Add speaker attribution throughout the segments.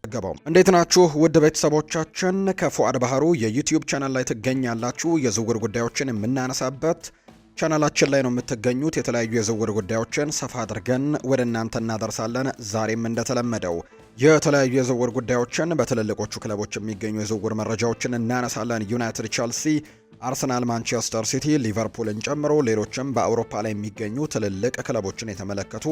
Speaker 1: ዘገባው። እንዴት ናችሁ ውድ ቤተሰቦቻችን? ከፉአድ ባህሩ የዩቲዩብ ቻናል ላይ ትገኛላችሁ። የዝውውር ጉዳዮችን የምናነሳበት ቻናላችን ላይ ነው የምትገኙት። የተለያዩ የዝውውር ጉዳዮችን ሰፋ አድርገን ወደ እናንተ እናደርሳለን። ዛሬም እንደተለመደው የተለያዩ የዝውውር ጉዳዮችን በትልልቆቹ ክለቦች የሚገኙ የዝውውር መረጃዎችን እናነሳለን። ዩናይትድ፣ ቸልሲ፣ አርሰናል፣ ማንቸስተር ሲቲ፣ ሊቨርፑልን ጨምሮ ሌሎችም በአውሮፓ ላይ የሚገኙ ትልልቅ ክለቦችን የተመለከቱ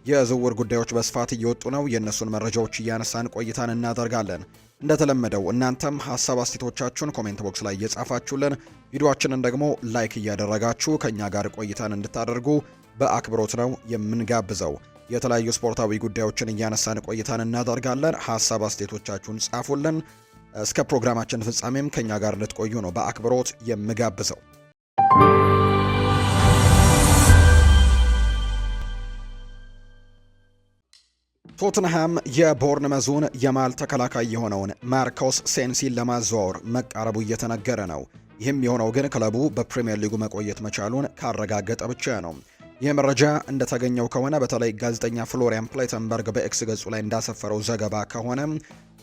Speaker 1: የዝውውር ጉዳዮች በስፋት እየወጡ ነው። የእነሱን መረጃዎች እያነሳን ቆይታን እናደርጋለን። እንደተለመደው እናንተም ሀሳብ አስተያየቶቻችሁን comment box ላይ እየጻፋችሁልን ቪዲዮአችንን ደግሞ like እያደረጋችሁ ከእኛ ጋር ቆይታን እንድታደርጉ በአክብሮት ነው የምንጋብዘው። የተለያዩ ስፖርታዊ ጉዳዮችን እያነሳን ቆይታን እናደርጋለን። ሀሳብ አስተያየቶቻችሁን ጻፉልን። እስከ ፕሮግራማችን ፍጻሜም ከኛ ጋር እንድትቆዩ ነው በአክብሮት የምጋብዘው። ቶትንሃም የቦርንመዙን የመሃል ተከላካይ የሆነውን ማርኮስ ሴንሲን ለማዘዋወር መቃረቡ እየተነገረ ነው። ይህም የሆነው ግን ክለቡ በፕሪምየር ሊጉ መቆየት መቻሉን ካረጋገጠ ብቻ ነው። ይህ መረጃ እንደተገኘው ከሆነ በተለይ ጋዜጠኛ ፍሎሪያን ፕሌተንበርግ በኤክስ ገጹ ላይ እንዳሰፈረው ዘገባ ከሆነ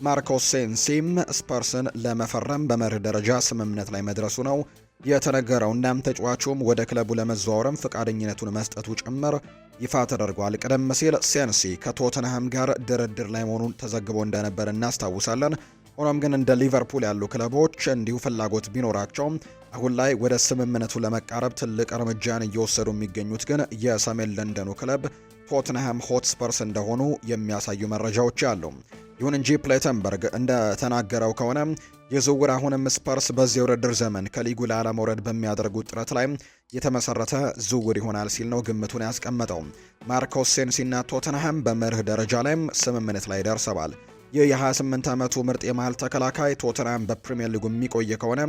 Speaker 1: ማርኮስ ሴንሲም ስፐርስን ለመፈረም በመርህ ደረጃ ስምምነት ላይ መድረሱ ነው የተነገረው። እናም ተጫዋቹም ወደ ክለቡ ለመዘዋወርም ፈቃደኝነቱን መስጠቱ ጭምር ይፋ ተደርጓል። ቀደም ሲል ሴንሲ ከቶተንሃም ጋር ድርድር ላይ መሆኑን ተዘግቦ እንደነበር እናስታውሳለን። ሆኖም ግን እንደ ሊቨርፑል ያሉ ክለቦች እንዲሁ ፍላጎት ቢኖራቸውም አሁን ላይ ወደ ስምምነቱ ለመቃረብ ትልቅ እርምጃን እየወሰዱ የሚገኙት ግን የሰሜን ለንደኑ ክለብ ቶትንሃም ሆትስፐርስ እንደሆኑ የሚያሳዩ መረጃዎች አሉ። ይሁን እንጂ ፕሌተንበርግ እንደተናገረው ከሆነ የዝውውር አሁንም ስፐርስ በዚህ የውድድር ዘመን ከሊጉ ላለመውረድ በሚያደርጉት ጥረት ላይ የተመሰረተ ዝውውር ይሆናል ሲል ነው ግምቱን ያስቀመጠው። ማርኮስ ሴንሲና ቶተንሃም በመርህ ደረጃ ላይም ስምምነት ላይ ደርሰዋል። ይህ የ28 ዓመቱ ምርጥ የመሃል ተከላካይ ቶተንሃም በፕሪምየር ሊጉ የሚቆይ ከሆነ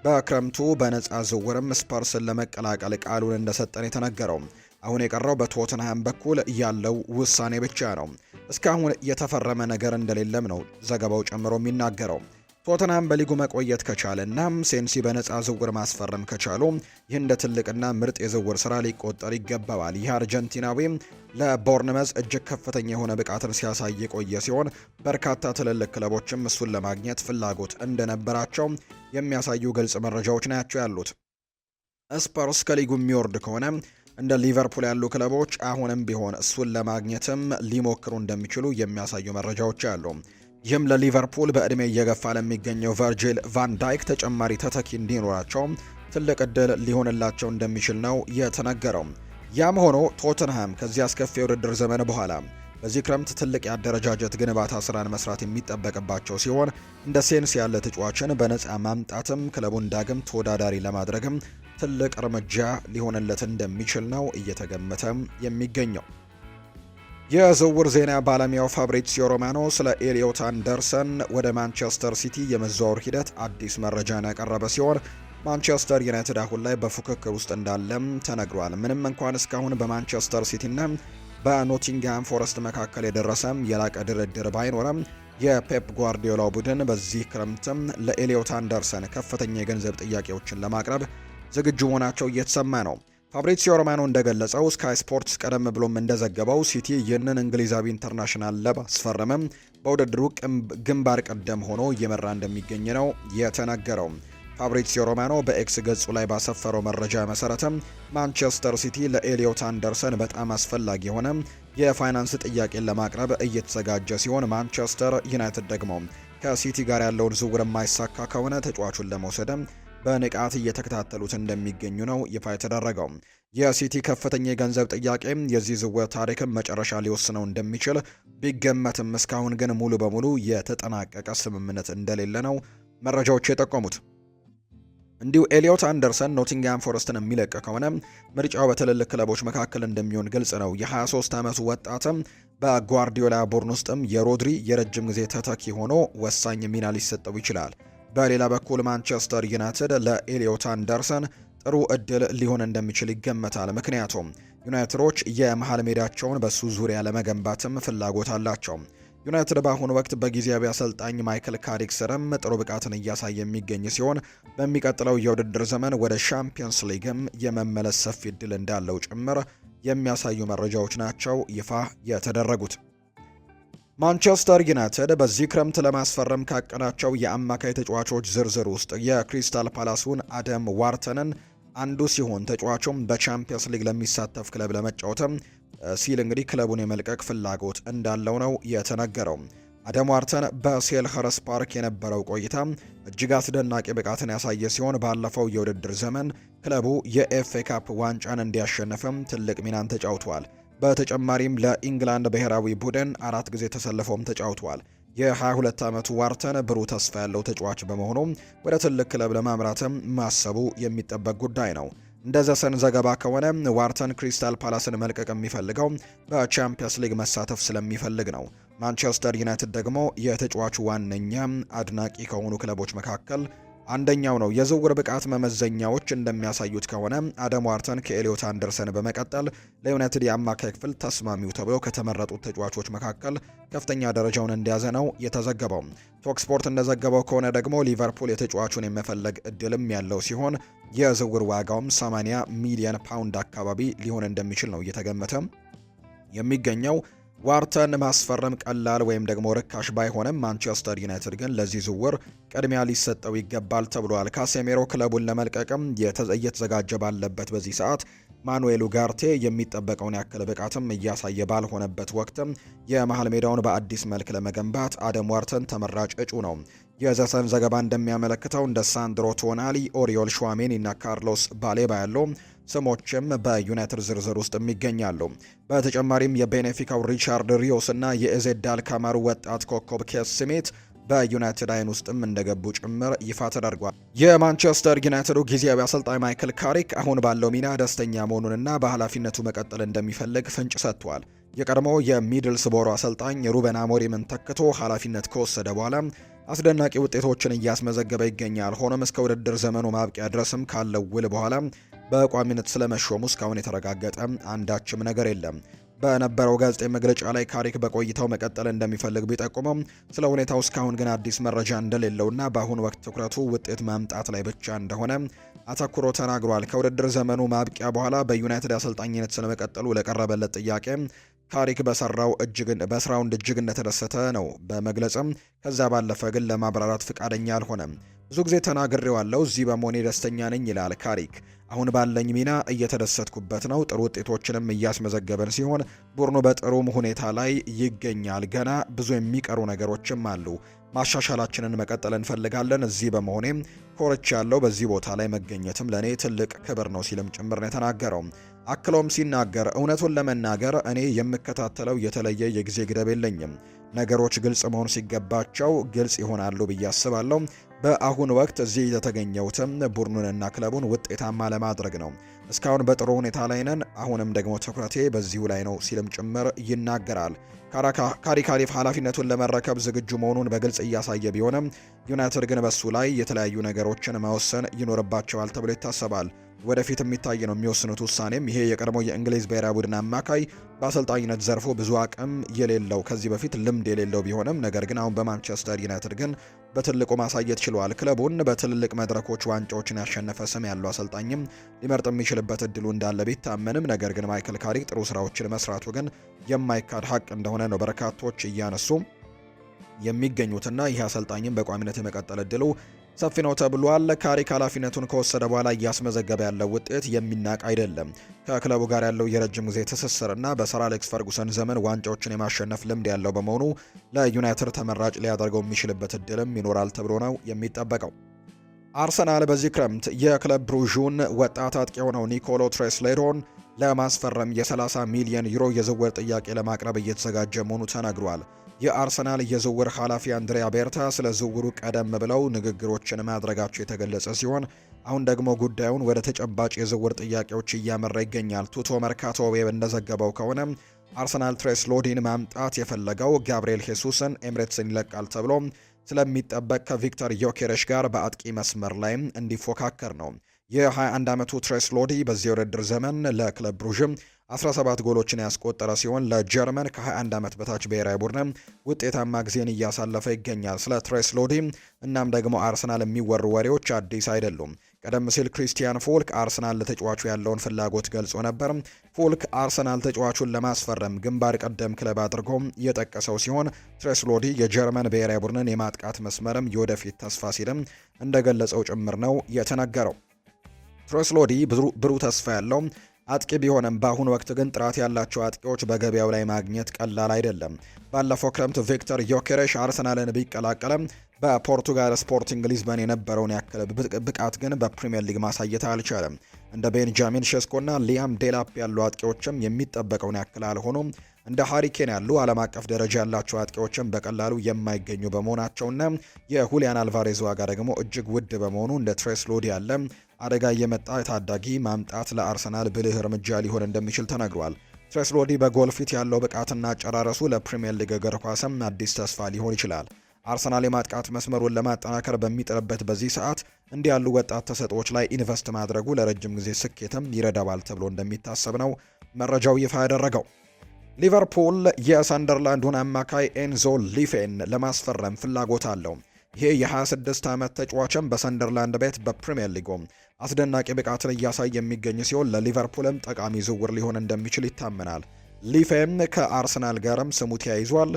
Speaker 1: በክረምቱ በነፃ ዝውውርም ስፐርስን ለመቀላቀል ቃሉን እንደሰጠን የተነገረው። አሁን የቀረው በቶተንሃም በኩል ያለው ውሳኔ ብቻ ነው። እስካሁን የተፈረመ ነገር እንደሌለም ነው ዘገባው ጨምሮ የሚናገረው። ቶተንሃም በሊጉ መቆየት ከቻለ እና ሴንሲ በነፃ ዝውውር ማስፈረም ከቻሉ ይህ እንደ ትልቅና ምርጥ የዝውውር ስራ ሊቆጠር ይገባዋል። ይህ አርጀንቲናዊ ለቦርንመዝ እጅግ ከፍተኛ የሆነ ብቃትን ሲያሳይ የቆየ ሲሆን በርካታ ትልልቅ ክለቦችም እሱን ለማግኘት ፍላጎት እንደነበራቸው የሚያሳዩ ግልጽ መረጃዎች ናቸው ያሉት። ስፐርስ ከሊጉ የሚወርድ ከሆነ እንደ ሊቨርፑል ያሉ ክለቦች አሁንም ቢሆን እሱን ለማግኘትም ሊሞክሩ እንደሚችሉ የሚያሳዩ መረጃዎች አሉ። ይህም ለሊቨርፑል በዕድሜ እየገፋ ለሚገኘው ቨርጂል ቫን ዳይክ ተጨማሪ ተተኪ እንዲኖራቸው ትልቅ እድል ሊሆንላቸው እንደሚችል ነው የተነገረው። ያም ሆኖ ቶተንሃም ከዚህ አስከፊ የውድድር ዘመን በኋላ በዚህ ክረምት ትልቅ የአደረጃጀት ግንባታ ስራን መስራት የሚጠበቅባቸው ሲሆን እንደ ሴንሲ ያለ ተጫዋችን በነፃ ማምጣትም ክለቡን ዳግም ተወዳዳሪ ለማድረግም ትልቅ እርምጃ ሊሆንለት እንደሚችል ነው እየተገመተ የሚገኘው። የዝውውር ዜና ባለሙያው ፋብሪዚዮ ሮማኖ ስለ ኤሊዮት አንደርሰን ወደ ማንቸስተር ሲቲ የመዘዋወር ሂደት አዲስ መረጃን ያቀረበ ሲሆን ማንቸስተር ዩናይትድ አሁን ላይ በፉክክር ውስጥ እንዳለም ተነግሯል። ምንም እንኳን እስካሁን በማንቸስተር ሲቲና በኖቲንግሃም ፎረስት መካከል የደረሰም የላቀ ድርድር ባይኖረም የፔፕ ጓርዲዮላው ቡድን በዚህ ክረምትም ለኤሊዮት አንደርሰን ከፍተኛ የገንዘብ ጥያቄዎችን ለማቅረብ ዝግጁ መሆናቸው እየተሰማ ነው። ፋብሪዚዮ ሮማኖ እንደገለጸው ስካይ ስፖርትስ ቀደም ብሎም እንደዘገበው ሲቲ ይህንን እንግሊዛዊ international ለማስፈረምም በውድድሩ ግንባር ቀደም ሆኖ እየመራ እንደሚገኝ ነው የተነገረው። ፋብሪዚዮ ሮማኖ በኤክስ ገጹ ላይ ባሰፈረው መረጃ መሰረትም ማንቸስተር ሲቲ ለኤሊዮት አንደርሰን በጣም አስፈላጊ የሆነ የፋይናንስ ጥያቄን ለማቅረብ እየተዘጋጀ ሲሆን፣ ማንቸስተር ዩናይትድ ደግሞ ከሲቲ ጋር ያለውን ዝውውር የማይሳካ ከሆነ ተጫዋቹን ለመውሰድም በንቃት እየተከታተሉት እንደሚገኙ ነው ይፋ የተደረገው። የሲቲ ከፍተኛ የገንዘብ ጥያቄ የዚህ ዝውውር ታሪክን መጨረሻ ሊወስነው እንደሚችል ቢገመትም እስካሁን ግን ሙሉ በሙሉ የተጠናቀቀ ስምምነት እንደሌለ ነው መረጃዎች የጠቆሙት። እንዲሁ ኤሊዮት አንደርሰን ኖቲንግሃም ፎረስትን የሚለቅ ከሆነ ምርጫው በትልልቅ ክለቦች መካከል እንደሚሆን ግልጽ ነው። የ23 ዓመቱ ወጣትም በጓርዲዮላ ቡድን ውስጥም የሮድሪ የረጅም ጊዜ ተተኪ ሆኖ ወሳኝ ሚና ሊሰጠው ይችላል። በሌላ በኩል ማንቸስተር ዩናይትድ ለኤሊዮት አንደርሰን ጥሩ እድል ሊሆን እንደሚችል ይገመታል። ምክንያቱም ዩናይትዶች የመሀል ሜዳቸውን በሱ ዙሪያ ለመገንባትም ፍላጎት አላቸው። ዩናይትድ በአሁኑ ወቅት በጊዜያዊ አሰልጣኝ ማይክል ካሪክ ስርም ጥሩ ብቃትን እያሳየ የሚገኝ ሲሆን በሚቀጥለው የውድድር ዘመን ወደ ሻምፒየንስ ሊግም የመመለስ ሰፊ እድል እንዳለው ጭምር የሚያሳዩ መረጃዎች ናቸው ይፋ የተደረጉት። ማንቸስተር ዩናይትድ በዚህ ክረምት ለማስፈረም ካቀዳቸው የአማካይ ተጫዋቾች ዝርዝር ውስጥ የክሪስታል ፓላሱን አደም ዋርተንን አንዱ ሲሆን ተጫዋቹም በቻምፒየንስ ሊግ ለሚሳተፍ ክለብ ለመጫወትም ሲል እንግዲህ ክለቡን የመልቀቅ ፍላጎት እንዳለው ነው የተነገረው። አደም ዋርተን በሴልኸርስት ፓርክ የነበረው ቆይታ እጅግ አስደናቂ ብቃትን ያሳየ ሲሆን ባለፈው የውድድር ዘመን ክለቡ የኤፍኤ ካፕ ዋንጫን እንዲያሸንፍም ትልቅ ሚናን ተጫውቷል። በተጨማሪም ለኢንግላንድ ብሔራዊ ቡድን አራት ጊዜ ተሰልፎም ተጫውቷል። የ22 ዓመቱ ዋርተን ብሩህ ተስፋ ያለው ተጫዋች በመሆኑ ወደ ትልቅ ክለብ ለማምራትም ማሰቡ የሚጠበቅ ጉዳይ ነው። እንደ ዘ ሰን ዘገባ ከሆነ ዋርተን ክሪስታል ፓላስን መልቀቅ የሚፈልገው በቻምፒየንስ ሊግ መሳተፍ ስለሚፈልግ ነው። ማንቸስተር ዩናይትድ ደግሞ የተጫዋቹ ዋነኛ አድናቂ ከሆኑ ክለቦች መካከል አንደኛው ነው። የዝውውር ብቃት መመዘኛዎች እንደሚያሳዩት ከሆነ አደም ዋርተን ከኤሊዮት አንደርሰን በመቀጠል ለዩናይትድ የአማካይ ክፍል ተስማሚው ተብሎ ከተመረጡት ተጫዋቾች መካከል ከፍተኛ ደረጃውን እንደያዘ ነው የተዘገበው። ቶክስፖርት እንደዘገበው ከሆነ ደግሞ ሊቨርፑል የተጫዋቹን የመፈለግ እድልም ያለው ሲሆን የዝውውር ዋጋውም 80 ሚሊዮን ፓውንድ አካባቢ ሊሆን እንደሚችል ነው እየተገመተ የሚገኘው። ዋርተን ማስፈረም ቀላል ወይም ደግሞ ርካሽ ባይሆንም ማንቸስተር ዩናይትድ ግን ለዚህ ዝውውር ቅድሚያ ሊሰጠው ይገባል ተብሏል። ካሴሜሮ ክለቡን ለመልቀቅም እየተዘጋጀ ባለበት በዚህ ሰዓት ማኑኤል ኡጋርቴ የሚጠበቀውን ያክል ብቃትም እያሳየ ባልሆነበት ወቅትም የመሀል ሜዳውን በአዲስ መልክ ለመገንባት አደም ዋርተን ተመራጭ እጩ ነው። የዘሰን ዘገባ እንደሚያመለክተው እንደ ሳንድሮ ቶናሊ፣ ኦሪዮል ሹዋሜኒ እና ካርሎስ ባሌባ ያሉ ስሞችም በዩናይትድ ዝርዝር ውስጥ ይገኛሉ። በተጨማሪም የቤኔፊካው ሪቻርድ ሪዮስ እና የኤዜድ አልካማሩ ወጣት ኮከብ ኬስ ስሚት በዩናይትድ አይን ውስጥም እንደገቡ ጭምር ይፋ ተደርጓል። የማንቸስተር ዩናይትዱ ጊዜያዊ አሰልጣኝ ማይክል ካሪክ አሁን ባለው ሚና ደስተኛ መሆኑንና በኃላፊነቱ መቀጠል እንደሚፈልግ ፍንጭ ሰጥቷል። የቀድሞው የሚድልስቦሮ አሰልጣኝ ሩበን አሞሪምን ተክቶ ኃላፊነት ከወሰደ በኋላ አስደናቂ ውጤቶችን እያስመዘገበ ይገኛል። ሆኖም እስከ ውድድር ዘመኑ ማብቂያ ድረስም ካለው ውል በኋላ በቋሚነት ስለመሾሙ እስካሁን የተረጋገጠ አንዳችም ነገር የለም። በነበረው ጋዜጣዊ መግለጫ ላይ ካሪክ በቆይታው መቀጠል እንደሚፈልግ ቢጠቁመም ስለ ሁኔታው እስካሁን ግን አዲስ መረጃ እንደሌለውና በአሁኑ ወቅት ትኩረቱ ውጤት ማምጣት ላይ ብቻ እንደሆነ አተኩሮ ተናግሯል። ከውድድር ዘመኑ ማብቂያ በኋላ በዩናይትድ አሰልጣኝነት ስለመቀጠሉ ለቀረበለት ጥያቄ ካሪክ በሰራው እጅግ በስራው እጅግ እንደተደሰተ ነው በመግለጽም ከዛ ባለፈ ግን ለማብራራት ፍቃደኛ አልሆነም። ብዙ ጊዜ ተናግሬዋለሁ፣ እዚህ በመሆኔ ደስተኛ ነኝ ይላል ካሪክ። አሁን ባለኝ ሚና እየተደሰትኩበት ነው። ጥሩ ውጤቶችንም እያስመዘገብን ሲሆን ቡድኑ በጥሩም ሁኔታ ላይ ይገኛል። ገና ብዙ የሚቀሩ ነገሮችም አሉ። ማሻሻላችንን መቀጠል እንፈልጋለን። እዚህ በመሆኔም ኮርቻለሁ። በዚህ ቦታ ላይ መገኘትም ለእኔ ትልቅ ክብር ነው ሲልም ጭምር ነው የተናገረው። አክሎም ሲናገር እውነቱን ለመናገር እኔ የምከታተለው የተለየ የጊዜ ገደብ የለኝም። ነገሮች ግልጽ መሆን ሲገባቸው ግልጽ ይሆናሉ ብዬ አስባለሁ። በአሁኑ ወቅት እዚህ የተገኘሁትም ቡድኑንና ክለቡን ውጤታማ ለማድረግ ነው። እስካሁን በጥሩ ሁኔታ ላይ ነን። አሁንም ደግሞ ትኩረቴ በዚሁ ላይ ነው ሲልም ጭምር ይናገራል። ካሪክ ኃላፊነቱን ለመረከብ ዝግጁ መሆኑን በግልጽ እያሳየ ቢሆንም ዩናይትድ ግን በሱ ላይ የተለያዩ ነገሮችን መወሰን ይኖርባቸዋል ተብሎ ይታሰባል። ወደፊት የሚታይ ነው የሚወስኑት ውሳኔም። ይሄ የቀድሞ የእንግሊዝ ብሔራዊ ቡድን አማካይ በአሰልጣኝነት ዘርፎ ብዙ አቅም የሌለው ከዚህ በፊት ልምድ የሌለው ቢሆንም ነገር ግን አሁን በማንቸስተር ዩናይትድ ግን በትልቁ ማሳየት ችሏል። ክለቡን በትልልቅ መድረኮች ዋንጫዎችን ያሸነፈ ስም ያለው አሰልጣኝም ሊመርጥ የሚችልበት እድሉ እንዳለ ቢታመንም ነገር ግን ማይክል ካሪክ ጥሩ ስራዎችን መስራቱ ግን የማይካድ ሀቅ እንደሆነ ነው በርካቶች እያነሱ የሚገኙትና ይህ አሰልጣኝም በቋሚነት የመቀጠል እድሉ ሰፊ ነው ተብሏል። ካሪክ ኃላፊነቱን ከወሰደ በኋላ እያስመዘገበ ያለው ውጤት የሚናቅ አይደለም። ከክለቡ ጋር ያለው የረጅም ጊዜ ትስስርና በሰር አሌክስ ፈርጉሰን ዘመን ዋንጫዎችን የማሸነፍ ልምድ ያለው በመሆኑ ለዩናይትድ ተመራጭ ሊያደርገው የሚችልበት እድልም ይኖራል ተብሎ ነው የሚጠበቀው። አርሰናል በዚህ ክረምት የክለብ ብሩዡን ወጣት አጥቂ የሆነው ኒኮሎ ትሬስሌሮን ለማስፈረም የ30 ሚሊዮን ዩሮ የዝውውር ጥያቄ ለማቅረብ እየተዘጋጀ መሆኑ ተነግሯል። የአርሰናል የዝውውር ኃላፊ አንድሪያ ቤርታ ስለ ዝውውሩ ቀደም ብለው ንግግሮችን ማድረጋቸው የተገለጸ ሲሆን አሁን ደግሞ ጉዳዩን ወደ ተጨባጭ የዝውውር ጥያቄዎች እያመራ ይገኛል። ቱቶ መርካቶ ዌብ እንደዘገበው ከሆነ አርሰናል ትሬስ ሎዲን ማምጣት የፈለገው ጋብርኤል ሄሱስን ኤምሬትስን ይለቃል ተብሎ ስለሚጠበቅ ከቪክተር ዮኬሬሽ ጋር በአጥቂ መስመር ላይም እንዲፎካከር ነው። የ21 ዓመቱ ትሬስ ሎዲ በዚህ የውድድር ዘመን ለክለብ ብሩዥም 17 ጎሎችን ያስቆጠረ ሲሆን ለጀርመን ከ21 ዓመት በታች ብሔራዊ ቡድን ውጤታማ ጊዜን እያሳለፈ ይገኛል። ስለ ትሬስ ሎዲ እናም ደግሞ አርሰናል የሚወሩ ወሬዎች አዲስ አይደሉም። ቀደም ሲል ክሪስቲያን ፎልክ አርሰናል ለተጫዋቹ ያለውን ፍላጎት ገልጾ ነበር። ፎልክ አርሰናል ተጫዋቹን ለማስፈረም ግንባር ቀደም ክለብ አድርጎ የጠቀሰው ሲሆን ትሬስሎዲ የጀርመን ብሔራዊ ቡድንን የማጥቃት መስመርም የወደፊት ተስፋ ሲልም እንደገለጸው ጭምር ነው የተነገረው። ትሬስሎዲ ብሩህ ተስፋ ያለው አጥቂ ቢሆንም በአሁኑ ወቅት ግን ጥራት ያላቸው አጥቂዎች በገበያው ላይ ማግኘት ቀላል አይደለም። ባለፈው ክረምት ቪክተር ዮኬሬሽ አርሰናልን ቢቀላቀልም በፖርቱጋል ስፖርቲንግ ሊዝበን የነበረውን ያክል ብቃት ግን በፕሪምየር ሊግ ማሳየት አልቻለም። እንደ ቤንጃሚን ሼስኮና ሊያም ዴላፕ ያሉ አጥቂዎችም የሚጠበቀውን ያክል አልሆኑም። እንደ ሃሪ ኬን ያሉ ዓለም አቀፍ ደረጃ ያላቸው አጥቂዎችም በቀላሉ የማይገኙ በመሆናቸውና የሁሊያን አልቫሬዝ ዋጋ ደግሞ እጅግ ውድ በመሆኑ እንደ ትሬስሎዲ ያለ አደጋ እየመጣ ታዳጊ ማምጣት ለአርሰናል ብልህ እርምጃ ሊሆን እንደሚችል ተነግሯል። ትሬስሎዲ በጎል ፊት ያለው ብቃትና አጨራረሱ ለፕሪምየር ሊግ እግር ኳስም አዲስ ተስፋ ሊሆን ይችላል። አርሰናል የማጥቃት መስመሩን ለማጠናከር በሚጥርበት በዚህ ሰዓት እንዲህ ያሉ ወጣት ተሰጥኦዎች ላይ ኢንቨስት ማድረጉ ለረጅም ጊዜ ስኬትም ይረዳዋል ተብሎ እንደሚታሰብ ነው መረጃው ይፋ ያደረገው። ሊቨርፑል የሰንደርላንዱን አማካይ ኤንዞ ሊፌን ለማስፈረም ፍላጎት አለው። ይህ የ26 ዓመት ተጫዋችም በሰንደርላንድ ቤት በፕሪምየር ሊጉ አስደናቂ ብቃትን እያሳየ የሚገኝ ሲሆን ለሊቨርፑልም ጠቃሚ ዝውውር ሊሆን እንደሚችል ይታመናል። ሊፌም ከአርሰናል ጋርም ስሙ ተያይዟል።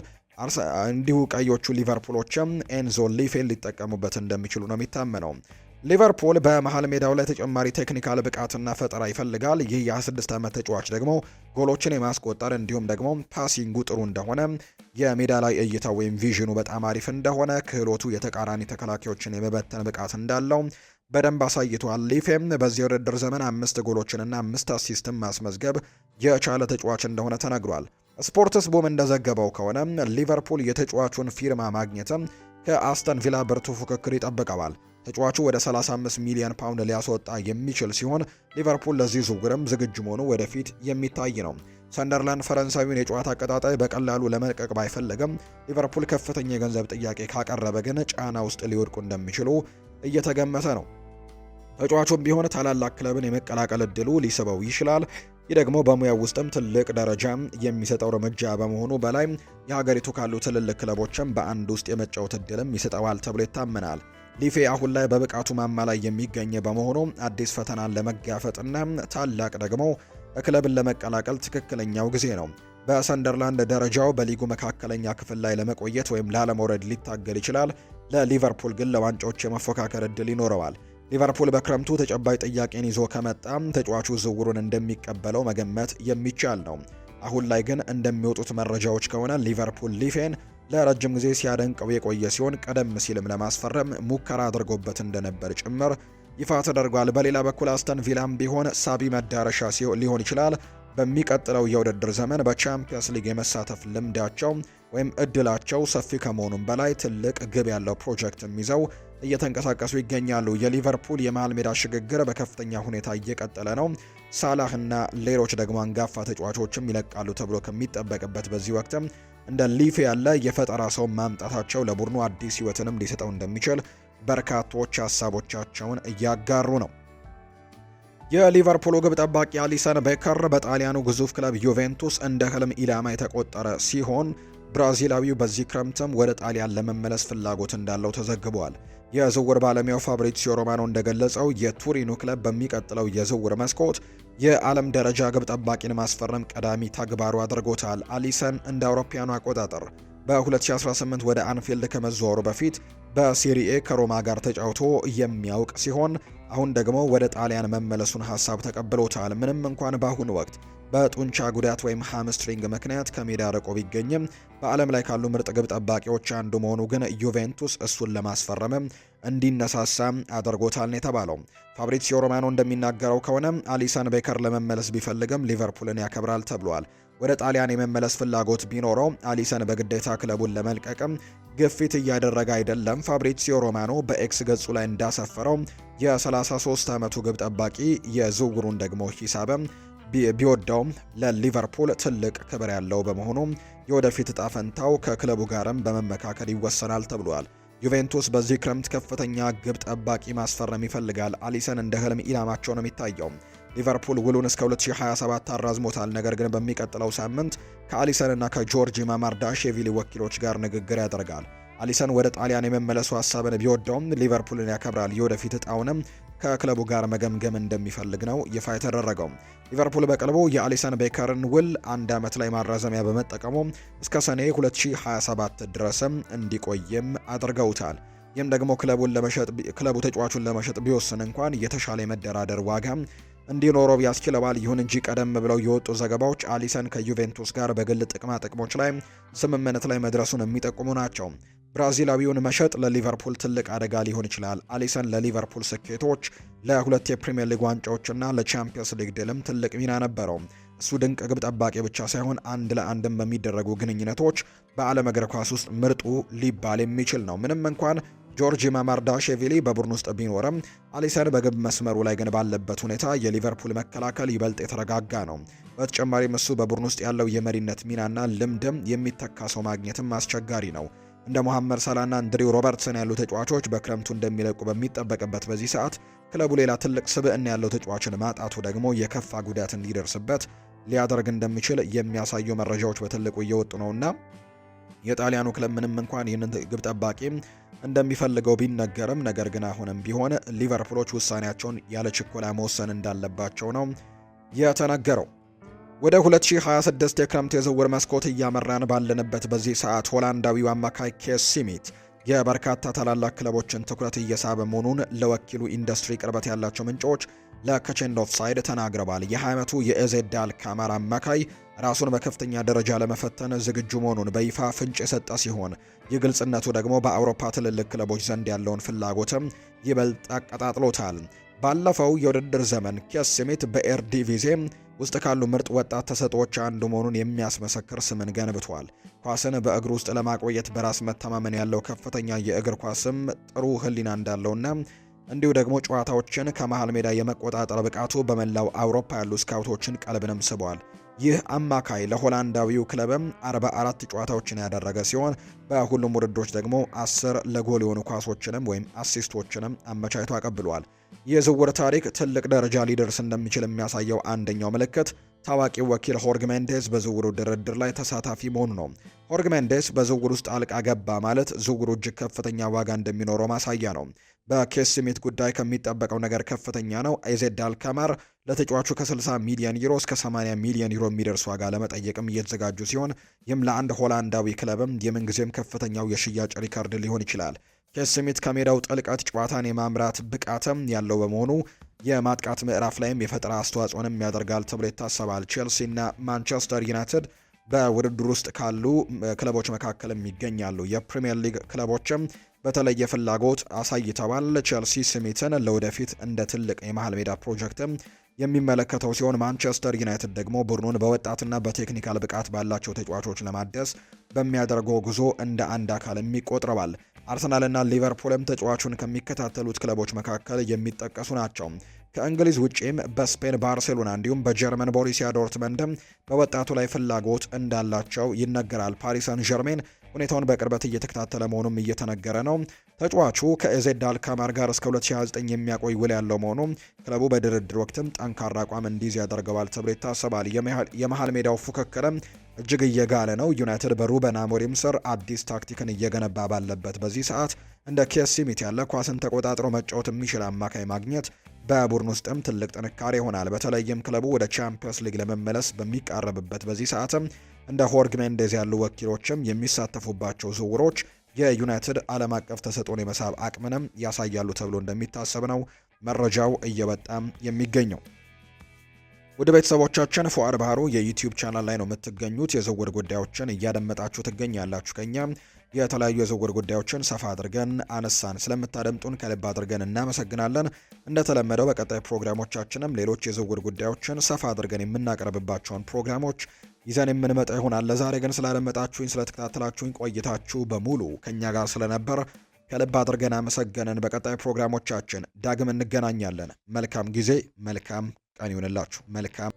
Speaker 1: እንዲሁ ቀዮቹ ሊቨርፑሎችም ኤንዞ ሊፌን ሊጠቀሙበት እንደሚችሉ ነው የሚታመነው። ሊቨርፑል በመሀል ሜዳው ላይ ተጨማሪ technical ብቃትና ፈጠራ ይፈልጋል። ይህ የ26 ዓመት ተጫዋች ደግሞ ጎሎችን የማስቆጠር እንዲሁም ደግሞ passing ኡ ጥሩ እንደሆነ፣ የሜዳ ላይ እይታ ወይም vision ኡ በጣም አሪፍ እንደሆነ፣ ክህሎቱ የተቃራኒ ተከላካዮችን የመበተን ብቃት እንዳለው በደንብ አሳይቷል። ሊፌም በዚህ የውድድር ዘመን 5 ጎሎችንና 5 assist ን ማስመዝገብ የቻለ ተጫዋች እንደሆነ ተነግሯል። ስፖርትስ ቡም እንደዘገበው ከሆነ ሊቨርፑል የተጫዋቹን ፊርማ ማግኘትም ከአስተን ቪላ ብርቱ ፉክክር ይጠብቀዋል። ተጫዋቹ ወደ 35 ሚሊዮን ፓውንድ ሊያስወጣ የሚችል ሲሆን ሊቨርፑል ለዚህ ዝውውርም ዝግጁ መሆኑ ወደፊት የሚታይ ነው። ሰንደርላንድ ፈረንሳዊውን የጨዋታ አቀጣጣይ በቀላሉ ለመልቀቅ ባይፈልግም ሊቨርፑል ከፍተኛ የገንዘብ ጥያቄ ካቀረበ ግን ጫና ውስጥ ሊወድቁ እንደሚችሉ እየተገመተ ነው። ተጫዋቹም ቢሆን ታላላቅ ክለብን የመቀላቀል እድሉ ሊስበው ይችላል። ይህ ደግሞ በሙያው ውስጥም ትልቅ ደረጃ የሚሰጠው እርምጃ በመሆኑ በላይ የሀገሪቱ ካሉ ትልልቅ ክለቦችም በአንድ ውስጥ የመጫወት እድልም ይሰጠዋል ተብሎ ይታመናል። ሊፌ አሁን ላይ በብቃቱ ማማ ላይ የሚገኝ በመሆኑ አዲስ ፈተናን ለመጋፈጥና ታላቅ ደግሞ ክለብን ለመቀላቀል ትክክለኛው ጊዜ ነው። በሰንደርላንድ ደረጃው በሊጉ መካከለኛ ክፍል ላይ ለመቆየት ወይም ላለመውረድ ሊታገል ይችላል። ለሊቨርፑል ግን ለዋንጫዎች የመፎካከር እድል ይኖረዋል። ሊቨርፑል በክረምቱ ተጨባጭ ጥያቄን ይዞ ከመጣ ተጫዋቹ ዝውውሩን እንደሚቀበለው መገመት የሚቻል ነው። አሁን ላይ ግን እንደሚወጡት መረጃዎች ከሆነ ሊቨርፑል ሊፌን ለረጅም ጊዜ ሲያደንቀው የቆየ ሲሆን ቀደም ሲልም ለማስፈረም ሙከራ አድርጎበት እንደነበር ጭምር ይፋ ተደርጓል። በሌላ በኩል አስተን ቪላም ቢሆን ሳቢ መዳረሻ ሊሆን ይችላል። በሚቀጥለው የውድድር ዘመን በቻምፒየንስ ሊግ የመሳተፍ ልምዳቸው ወይም እድላቸው ሰፊ ከመሆኑም በላይ ትልቅ ግብ ያለው ፕሮጀክትም ይዘው እየተንቀሳቀሱ ይገኛሉ። የሊቨርፑል የመሃል ሜዳ ሽግግር በከፍተኛ ሁኔታ እየቀጠለ ነው። ሳላህና ሌሎች ደግሞ አንጋፋ ተጫዋቾችም ይለቃሉ ተብሎ ከሚጠበቅበት በዚህ ወቅትም እንደ ሊፌ ያለ የፈጠራ ሰው ማምጣታቸው ለቡድኑ አዲስ ሕይወትንም ሊሰጠው እንደሚችል በርካቶች ሀሳቦቻቸውን እያጋሩ ነው። የሊቨርፑሉ ግብ ጠባቂ አሊሰን ቤከር በጣሊያኑ ግዙፍ ክለብ ዩቬንቱስ እንደ ህልም ኢላማ የተቆጠረ ሲሆን ብራዚላዊው በዚህ ክረምትም ወደ ጣሊያን ለመመለስ ፍላጎት እንዳለው ተዘግቧል። የዝውውር ባለሙያው ፋብሪሲዮ ሮማኖ እንደገለጸው የቱሪኑ ክለብ በሚቀጥለው የዝውውር መስኮት የዓለም ደረጃ ግብ ጠባቂን ማስፈረም ቀዳሚ ተግባሩ አድርጎታል። አሊሰን እንደ አውሮፓውያኑ አቆጣጠር በ2018 ወደ አንፊልድ ከመዘዋወሩ በፊት በሴሪኤ ከሮማ ጋር ተጫውቶ የሚያውቅ ሲሆን አሁን ደግሞ ወደ ጣሊያን መመለሱን ሀሳብ ተቀብሎታል። ምንም እንኳን በአሁኑ ወቅት በጡንቻ ጉዳት ወይም hamstring ምክንያት ከሜዳ ርቆ ቢገኝም በዓለም ላይ ካሉ ምርጥ ግብ ጠባቂዎች አንዱ መሆኑ ግን ዩቬንቱስ እሱን ለማስፈረምም እንዲነሳሳ አድርጎታል ነው የተባለው። ፋብሪሲዮ ሮማኖ እንደሚናገረው ከሆነ አሊሰን ቤከር ለመመለስ ቢፈልግም ሊቨርፑልን ያከብራል ተብሏል። ወደ ጣሊያን የመመለስ ፍላጎት ቢኖረው አሊሰን በግዴታ ክለቡን ለመልቀቅም ግፊት እያደረገ አይደለም። ፋብሪሲዮ ሮማኖ በኤክስ ገጹ ላይ እንዳሰፈረው የ33 ዓመቱ ግብ ጠባቂ የዝውውሩን ደግሞ ሂሳብም ቢወደውም ለሊቨርፑል ትልቅ ክብር ያለው በመሆኑ የወደፊት እጣ ፈንታው ከክለቡ ጋርም በመመካከል ይወሰናል ተብሏል። ዩቬንቱስ በዚህ ክረምት ከፍተኛ ግብ ጠባቂ ማስፈረም ይፈልጋል። አሊሰን እንደ ህልም ኢላማቸው ነው የሚታየው። ሊቨርፑል ውሉን እስከ 2027 አራዝሞታል። ነገር ግን በሚቀጥለው ሳምንት ከአሊሰን እና ከጆርጂ ማማርዳሽቪሊ ወኪሎች ጋር ንግግር ያደርጋል። አሊሰን ወደ ጣሊያን የመመለሱ ሀሳብን ቢወደውም ሊቨርፑልን ያከብራል። የወደፊት እጣውንም ከክለቡ ጋር መገምገም እንደሚፈልግ ነው ይፋ የተደረገው። ሊቨርፑል በቅርቡ የአሊሰን ቤከርን ውል አንድ ዓመት ላይ ማራዘሚያ በመጠቀሙ እስከ ሰኔ 2027 ድረስም እንዲቆይም አድርገውታል። ይህም ደግሞ ክለቡ ተጫዋቹን ለመሸጥ ቢወስን እንኳን የተሻለ የመደራደር ዋጋ እንዲኖረው ያስችለዋል። ይሁን እንጂ ቀደም ብለው የወጡ ዘገባዎች አሊሰን ከዩቬንቱስ ጋር በግል ጥቅማ ጥቅሞች ላይ ስምምነት ላይ መድረሱን የሚጠቁሙ ናቸው። ብራዚላዊውን መሸጥ ለሊቨርፑል ትልቅ አደጋ ሊሆን ይችላል። አሊሰን ለሊቨርፑል ስኬቶች፣ ለሁለት የፕሪምየር ሊግ ዋንጫዎችና ለቻምፒየንስ ሊግ ድልም ትልቅ ሚና ነበረው። እሱ ድንቅ ግብ ጠባቂ ብቻ ሳይሆን አንድ ለአንድም በሚደረጉ ግንኙነቶች በዓለም እግር ኳስ ውስጥ ምርጡ ሊባል የሚችል ነው። ምንም እንኳን ጆርጂ ማማርዳሽቪሊ በቡድን ውስጥ ቢኖርም አሊሰን በግብ መስመሩ ላይ ግን ባለበት ሁኔታ የሊቨርፑል መከላከል ይበልጥ የተረጋጋ ነው። በተጨማሪም እሱ በቡድን ውስጥ ያለው የመሪነት ሚናና ልምድም የሚተካ ሰው ማግኘትም አስቸጋሪ ነው። እንደ መሐመድ ሳላና አንድሪው ሮበርትሰን ያሉ ተጫዋቾች በክረምቱ እንደሚለቁ በሚጠበቅበት በዚህ ሰዓት ክለቡ ሌላ ትልቅ ስብዕና ያለው ተጫዋችን ማጣቱ ደግሞ የከፋ ጉዳት እንዲደርስበት ሊያደርግ እንደሚችል የሚያሳዩ መረጃዎች በትልቁ እየወጡ ነውና የጣሊያኑ ክለብ ምንም እንኳን ይህንን ግብ ጠባቂ እንደሚፈልገው ቢነገርም ነገር ግን አሁንም ቢሆን ሊቨርፑሎች ውሳኔያቸውን ያለ ችኮላ መወሰን እንዳለባቸው ነው የተነገረው። ወደ 2026 የክረምት የዝውውር መስኮት እያመራን ባለንበት በዚህ ሰዓት ሆላንዳዊው አማካይ ኬስ ስሚት የበርካታ ታላላቅ ክለቦችን ትኩረት እየሳበ መሆኑን ለወኪሉ ኢንዱስትሪ ቅርበት ያላቸው ምንጮች ለከቼንድ ኦፍሳይድ ተናግረዋል። የ20 ዓመቱ የኤዜድ አልካማር አማካይ ራሱን በከፍተኛ ደረጃ ለመፈተን ዝግጁ መሆኑን በይፋ ፍንጭ የሰጠ ሲሆን ይህ ግልጽነቱ ደግሞ በአውሮፓ ትልልቅ ክለቦች ዘንድ ያለውን ፍላጎትም ይበልጥ አቀጣጥሎታል። ባለፈው የውድድር ዘመን ኬስ ስሚት በኤርዲቪዜ ውስጥ ካሉ ምርጥ ወጣት ተሰጥኦዎች አንዱ መሆኑን የሚያስመሰክር ስምን ገንብቷል። ኳስን በእግር ውስጥ ለማቆየት በራስ መተማመን ያለው ከፍተኛ የእግር ኳስም ጥሩ ሕሊና እንዳለውና እንዲሁ ደግሞ ጨዋታዎችን ከመሃል ሜዳ የመቆጣጠር ብቃቱ በመላው አውሮፓ ያሉ ስካውቶችን ቀልብንም ስቧል። ይህ አማካይ ለሆላንዳዊው ክለብም 44 ጨዋታዎችን ያደረገ ሲሆን በሁሉም ውድድሮች ደግሞ 10 ለጎል የሆኑ ኳሶችንም ወይም አሲስቶችንም አመቻችቶ አቀብሏል። የዝውውር ታሪክ ትልቅ ደረጃ ሊደርስ እንደሚችል የሚያሳየው አንደኛው ምልክት ታዋቂው ወኪል ሆርግ ሜንዴስ በዝውውሩ ድርድር ላይ ተሳታፊ መሆኑ ነው። ሆርግ ሜንዴስ በዝውውር ውስጥ ጣልቃ ገባ ማለት ዝውውሩ እጅግ ከፍተኛ ዋጋ እንደሚኖረው ማሳያ ነው። በኬስ ስሚት ጉዳይ ከሚጠበቀው ነገር ከፍተኛ ነው። ኤዜድ አልካማር ለተጫዋቹ ከ60 ሚሊዮን ዩሮ እስከ 80 ሚሊዮን ዩሮ የሚደርስ ዋጋ ለመጠየቅም እየተዘጋጁ ሲሆን ይህም ለአንድ ሆላንዳዊ ክለብም የምንጊዜም ከፍተኛው የሽያጭ ሪከርድ ሊሆን ይችላል። ኬስ ስሚት ከሜዳው ጥልቀት ጨዋታን የማምራት ብቃትም ያለው በመሆኑ የማጥቃት ምዕራፍ ላይም የፈጠራ አስተዋጽኦንም ያደርጋል ተብሎ ይታሰባል። ቼልሲና ማንቸስተር ዩናይትድ በውድድር ውስጥ ካሉ ክለቦች መካከልም ይገኛሉ። የፕሪምየር ሊግ ክለቦችም በተለየ ፍላጎት አሳይተዋል። ቼልሲ ስሚትን ለወደፊት እንደ ትልቅ የመሀል ሜዳ ፕሮጀክትም የሚመለከተው ሲሆን ማንቸስተር ዩናይትድ ደግሞ ቡድኑን በወጣትና በ technical ብቃት ባላቸው ተጫዋቾች ለማደስ በሚያደርገው ጉዞ እንደ አንድ አካልም ይቆጥረዋል። አርሰናልና ሊቨርፑልም ተጫዋቹን ከሚከታተሉት ክለቦች መካከል የሚጠቀሱ ናቸው። ከእንግሊዝ ውጪም በስፔን ባርሴሎና እንዲሁም በጀርመን ቦሩሲያ ዶርትመንድም በወጣቱ ላይ ፍላጎት እንዳላቸው ይነገራል። ፓሪስ ሰን ዠርሜን ሁኔታውን በቅርበት እየተከታተለ መሆኑም እየተነገረ ነው። ተጫዋቹ ከኤዜድ አልካማር ጋር እስከ 2029 የሚያቆይ ውል ያለው መሆኑ ክለቡ በድርድር ወቅትም ጠንካራ አቋም እንዲይዝ ያደርገዋል ተብሎ ይታሰባል። የመሀል ሜዳው ፉክክርም እጅግ እየጋለ ነው። ዩናይትድ በሩበን አሞሪም ስር አዲስ ታክቲክን እየገነባ ባለበት በዚህ ሰዓት እንደ ኬስ ስሚት ያለ ኳስን ተቆጣጥሮ መጫወት የሚችል አማካይ ማግኘት በቡድን ውስጥም ትልቅ ጥንካሬ ይሆናል። በተለይም ክለቡ ወደ ቻምፒየንስ ሊግ ለመመለስ በሚቃረብበት በዚህ ሰዓትም እንደ ሆርግ ሜንዴዝ ያሉ ወኪሎችም የሚሳተፉባቸው ዝውውሮች የዩናይትድ ዓለም አቀፍ ተሰጥኦን የመሳብ አቅምንም ያሳያሉ ተብሎ እንደሚታሰብ ነው መረጃው እየወጣም የሚገኘው። ውድ ቤተሰቦቻችን ፉአድ ባህሩ የዩቲዩብ ቻናል ላይ ነው የምትገኙት። የዝውውር ጉዳዮችን እያደመጣችሁ ትገኛላችሁ። ከኛ የተለያዩ የዝውውር ጉዳዮችን ሰፋ አድርገን አነሳን። ስለምታደምጡን ከልብ አድርገን እናመሰግናለን። እንደተለመደው በቀጣይ ፕሮግራሞቻችንም ሌሎች የዝውውር ጉዳዮችን ሰፋ አድርገን የምናቀርብባቸውን ፕሮግራሞች ይዘን የምንመጣ ይሆናል። ለዛሬ ግን ስላደመጣችሁኝ፣ ስለተከታተላችሁኝ ቆይታችሁ በሙሉ ከኛ ጋር ስለነበር ከልብ አድርገን አመሰገንን። በቀጣይ ፕሮግራሞቻችን ዳግም እንገናኛለን። መልካም ጊዜ፣ መልካም ቀን ይሁንላችሁ። መልካም